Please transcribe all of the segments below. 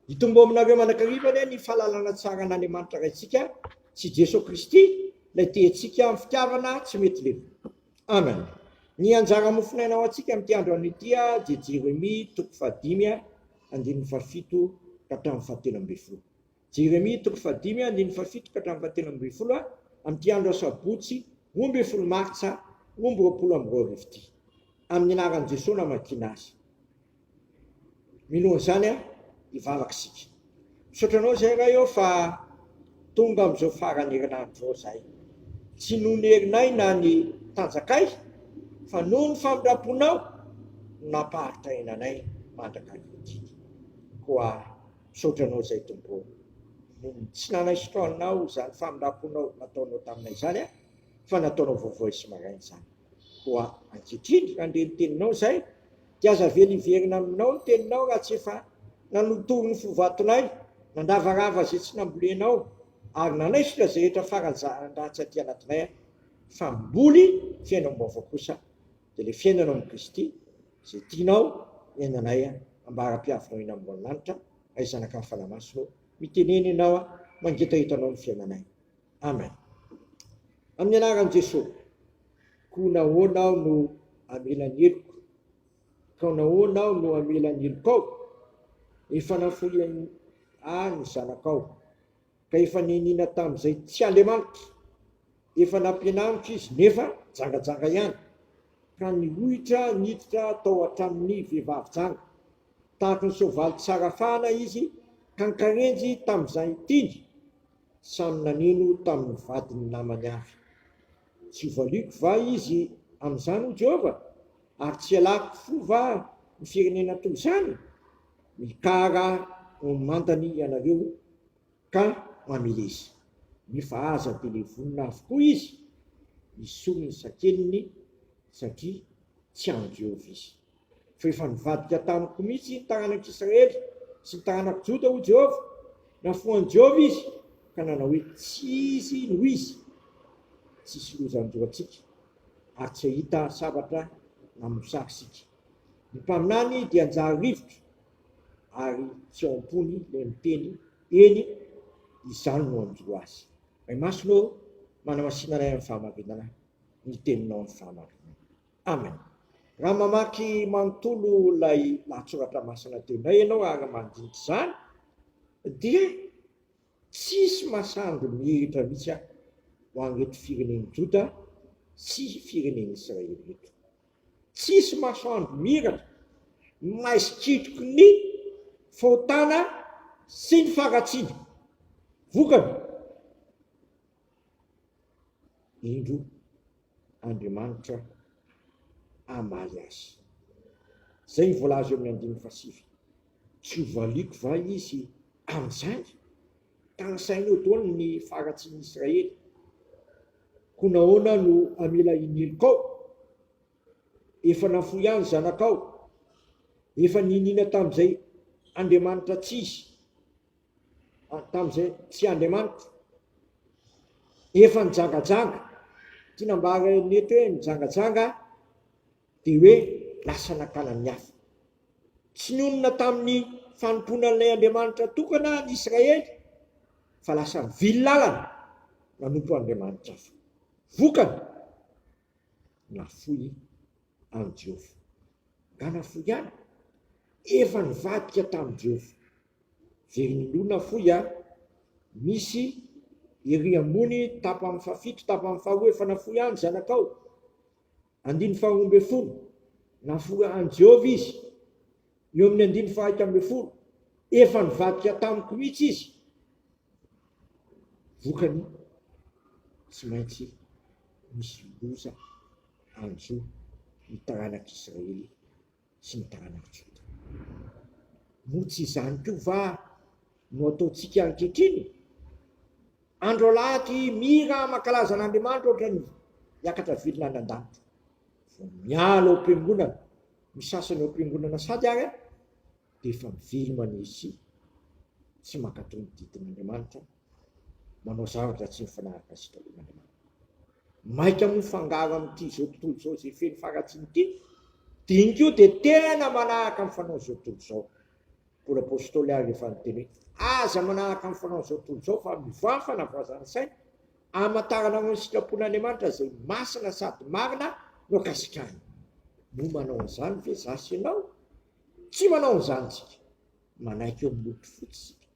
Hitombo aminareo mandrakariva anie ny fahalalana tsara an'Andriamanitra Raintsika sy Jesoa Kristy, ilay tia antsika amin'ny fitiavana tsy mety levona. Amen. Ny anjara mofonaina ho antsika amin'ity andro anio ity dia Jeremia toko fahadimy andininy fahafito ka hatramin'ny fahatelo ambin'ny folo. Jeremia toko fahadimy andininy fahafito ka hatramin'ny fahatelo ambin'ny folo amin'ity andro asabotsy 12 martsa 2022 ity. Amin'ny anaran'i Jesoa namakiana azy. Mino an'izany aho, hivavaka isika. Misaotra anao izay Ray ô fa tonga amin'izao faran'ny herinandro izao izahay. Tsy noho ny herinay na ny tanjakay fa noho ny famindram-ponao no nampaharitra aina anay mandraka ankehitriny. Koa misaotra anao izay Tompo ô. Noho ny tsy nanaisotra anao izany famindram-ponao nataonao taminay izany aho fa nataonao vaovao isa-maraina izany. Koa ankehitriny, raha handre ny teninao izahay, dia aza avela hiverina aminao ny teninao raha tsy efa nanotory ny fo vatonay, nandravarava izay tsy nambolenao, ary nanaisotra izay rehetra faran-dratsy aty anatinay, fa mboly fiainam-baovao kosa, dia ilay fiainana ao amin'i Kristy, izay tianao hiainanay ambara-piavinao eny ambony lanitra, Ray Zanaka ny Fanahy Masina ô, mitenena Ianao, mangetaheta Anao ny fiainanay. Amen. Amin'ny anaran'i Jesoa. Koa nahoana aho no hamela ny heloko? Ka nahoana aho no hamela ny helokao? Efa nafoy ahy ny zanakao, ka efa niniana tamin'izay tsy Andriamanitra. Efa nampianariko izy, nefa jangajanga ihany, ka nirohitra niditra tao an-tranon'ny vehivavy janga. Tahaka ny soavaly tsara fahana izy, ka nikarenjy tamin'izay tiany. Samy naneno tamin'ny vadin'ny namany avy. Tsy hovaliako va izy amin'izany, hoy Jehovah? Ary tsy hialako fo va ny firenena toy izany? Mikara eo amin'ny mandany ianareo ka mameleza. Nefa aza dia levonina avokoa izy, esory ny sakeliny, satria tsy an'i Jehovah izy. Fa efa nivadika tamiko mihitsy ny taranak'Israely sy ny taranak'i Joda, hoy Jehovah. Nafoan'i Jehovah izy, ka nanao hoe, Tsy izy no izy. Tsy hisy loza hanjo antsika, ary tsy hahita sabatra na mosary isika. Ny mpaminany dia hanjary rivotra, ary tsy ao am-pony ilay miteny, eny, izany no hanjo azy. Ray Masina ô, manamasina anay amin'ny fahamarinana, ny teninao ny fahamarinana. Amen. Raha mamaky manontolo ilay lahatsoratra masina teo indray ianao ary mandinika izany dia tsisy masoandro mihiritra mihitsy ho an'ireto firenen'i Joda sy firenen'Israely ireto. Tsisy masoandro mihiratra, maizikitroky ny fahotana sy ny faharatsiana. Vokany, indro Andriamanitra hamaly azy. Izay no voalaza eo amin'ny andininy fahasivy. Tsy hovaliako va izy amin'izany? Tanisaina eo daholo ny faharatsian'ny Israely. Koa nahoana no hamela iny helokao? Efa nafoy ahy ny zanakao. Efa niniana tamin'izay Andriamanitra tsy izy. tamin'izay tsy Andriamanitra. Efa nijangajanga. Tiana ambara eto hoe nijangajanga dia hoe lasa nakana ny hafa. Tsy nionona tamin'ny fanompoana an'ilay Andriamanitra tokana ny Israely fa lasa nivily lalana nanompo Andriamanitra hafa. Vokany, nafoy an'i Jehovah. Nga nafoy ihany? Efa nivadika tamin'i Jehovah. Velona fohy a! Misy ery ambony tapany fahafito, tapany faharoa efa nafoy ahy ny zanakao. Andininy faharoa ambin'ny folo, nafoy an'i Jehovah izy. Eo amin'ny andininy faharaika ambin'ny folo, efa nivadika tamiko mihitsy izy. Vokany, tsy maintsy misy loza hanjo ny taranak'Israely sy ny taranak'i Joda. Moa tsy izany koa va no ataontsika ankehitriny? Andro alahady mihira mankalaza an'Andriamanitra ohatran'ny hiakatra vilona any an-danitra. Vao miala ao am-piangonana, ny sasany ao am-piangonana sady ary dia efa mivily manisy tsy mankatò ny didin'Andriamanitra, manao zavatra tsy mifanaraka sitrapon'Andriamanitra. Maika moa mifangaro amin'ity izao tontolo izao izay feno faharatsiana ity, dia iny koa dia tena manahaka ny fanaon'izao tontolo izao. Paoly Apostoly ary efa niteny hoe, Aza manaraka ny fanaon'izao tontolo izao fa mivoaha ny fanavaozana ny saina, hamantaranareo ny sitrapon'Andriamanitra izay masina sady marina no ankasitrahiny. Moa manao an'izany ve izaho sy ianao? Tsy manao an'izany isika. Manaiky eo amin'ny molotro fotsy isika.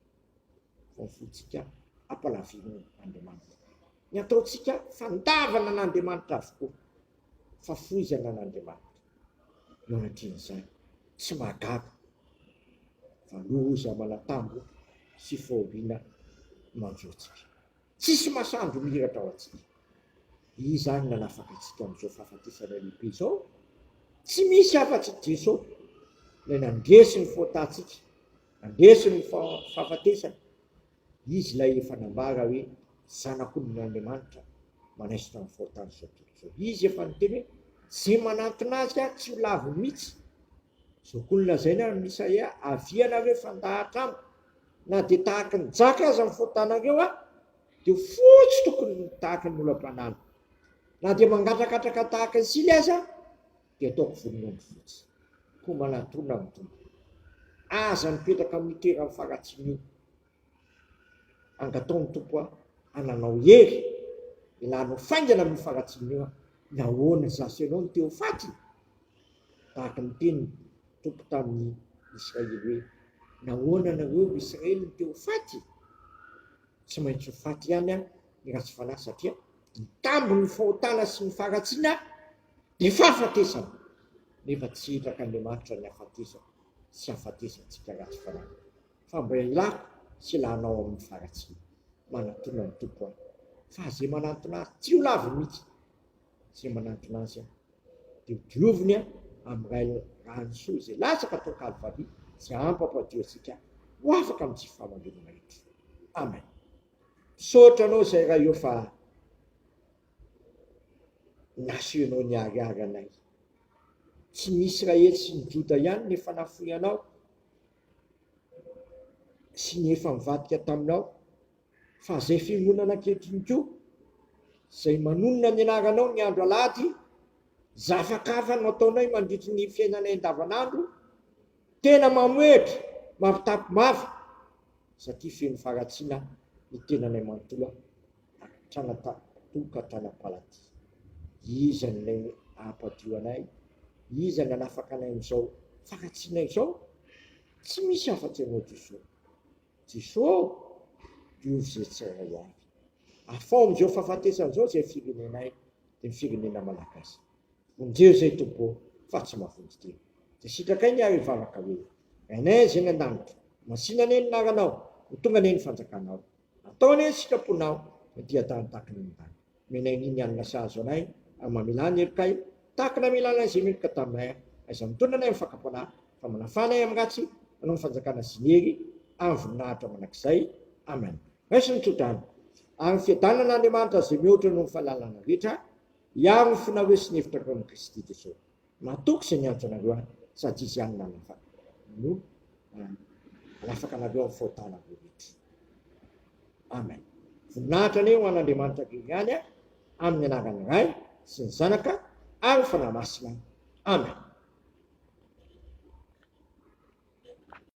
Fa ny fontsika ampalavirin'ny Andriamanitra. Ny ataontsika fandavana an'Andriamanitra avokoa. Fahafoizana an'Andriamanitra. Eo anatrehan'izany, tsy mahagaga fa loza aman'antambo sy fahoriana manjo antsika. Tsisy masoandro mihiratra ho antsika. Iza ary nanafaka antsika amin'izao fahafatesana lehibe izao? Tsy misy afa-tsy Jeso, ilay nandresy ny fahotantsika, nandresy ny fahafatesana. Izy ilay efa nambara hoe Zanak'olon'Andriamanitra manaisotra ny fahotan'izao tontolo izao. Izy efa niteny hoe izay manantona azy aho tsy ho laviny mihitsy. Izao koa no lazainy amin'i Isaia, Avia ianareo hifandahatra amiko, Na dia tahaka ny jaka aza ny fahotanareo dia ho fotsy tokony tahaka ny olam-panala. Na dia mangatrakatraka tahaka ny sily aza, dia ataoko volon'ondry fotsy. Koa manatòna ny Tompo. Aza mipetraka amin'io toeran'ny faharatsiana io. Angataho ny Tompo hananao hery, hialanao faingana amin'io faharatsiana io. Nahoana izaho sy ianao no te ho faty? Tahaka ny tenin'ny Tompo tamin'ny Israely hoe, Nahoana nareo ry Israely no te ho faty? Tsy maintsy ho faty ihany ny ratsy fanahy satria ny tambin'ny fahotana sy ny faharatsiana dia fahafatesana, nefa tsy sitrak'Andriamanitra ny hafatesako sy hahafatesantsika ratsy fanahy, fa mba ilako sy ilanao amin'ny faharatsiana. Manatona ny Tompo aho, fa izay manantona Azy tsy ho laviny mihitsy. Izay manantona Azy aho dia ho dioviny amin'ilay rano soa izay latsaka tao Kalvary izay hampampadio antsika ho afaka amin'ny tsy fahamendrehana rehetra. Amen. Misaotra anao izay Ray ô fa nasehonao niharihary anay. Tsy ny Israely sy ny Joda ihany no efa nafoy anao sy ny efa nivadika taminao Fa izay fiangonana ankehitriny koa, izay manonona ny anaranao ny andro alahady, zava-kafa no ataonay mandritry ny fiainanay andavanandro, tena mamohehitra, mampitapy-mava, satria feno faharatsiana ny tenanay manontolo hatrana-tato ka hatrana-paladia. Iza no ilay hampadio anay? Iza no hanafaka anay amin'izao faharatsiana izao? Tsy misy afa-tsy Ianao Jesoa. Jesoa ô, diovy izay tsirairay avy. Afaho amin'izao fahafatesana izao izay firenenay, dia ny firenena malagasy. Vonjeo izay Tompo ô, fa tsy mahavonjy tena. Dia sitrakay ny ary hivavaka hoe, Rainay izay any an-danitra, masina anie ny anaranao, ho tonga anie ny fanjakanao. Atao anie ny sitraponao, ety an-tany tahaka ny any an-danitra. Omenay ny ny hanina sahaza anay, ary mamelà ny helokay, tahaka ny namelanay izay meloka taminay, aiza mitondra anay amin'ny fakam-panahy, fa manafà anay amin'ny ratsy, hanao ny fanjakana sy ny hery, ary ny voninahitra mandrakizay. Amen. Raiso ny tso-drano, ary ny fiadanan'Andriamanitra izay mihoatra noho ny fahalalana rehetra, hiaro ny fonareo sy ny hevitrareo amin'i Kristy Jesosy. Matoky izay niantso anareo ahy, sady Izy ihany nanafaka, no hanafaka anareo amin'ny fahotanareo rehetra. Amen. Voninahitra anie ho an'Andriamanitra irery ihany, amin'ny anaran'ny Ray sy ny Zanaka ary ny Fanahy Masina. Amen.